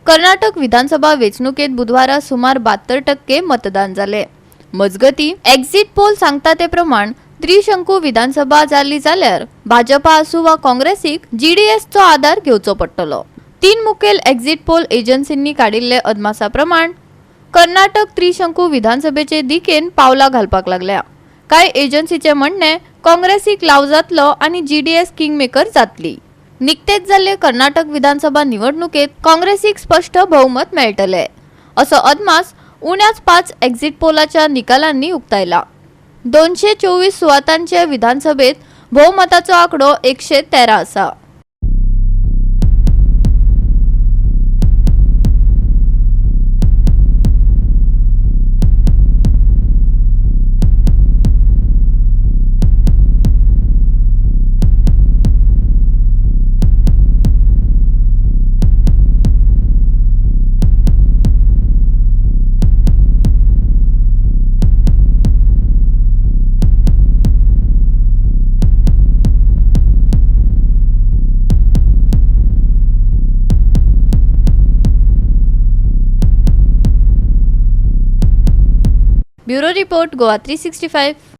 कर्नाटक विधानसभा वेंचणुकेत बुधवारा सुमार 72% मतदान जालें. मजगती एक्झिट पोल सांगता ते प्रमाण त्रिशंकू विधानसभा जाली जाल्यार भाजपा आसूं वा काँग्रेसीक जीडीएसचो आदार घेवचो पडटलो. 3 मुखेल एक्झिट पोल एजन्सींनी काडिल्ले अदमासा प्रमाण कर्नाटक त्रिशंकू विधानसभेचे दिकेन पावलां घालपाक लागल्या. कांय एजन्सीचें म्हणणें काँग्रेसीक लाव जातलो आनी जीडीएस किंगमेकर जातली. निकतेच जाल्ले कर्नाटक विधानसभा निवडणुकेत काँग्रेसीक स्पश्ट बहुमत मेळटले असो अदमास उण्याच 5 एक्झिट पोलाच्या निकालांनी उक्तायला. 224 सुवातांचे विधानसभेत भोवमताचो आंकडो 113 आसा. Bureau report, Goa 365.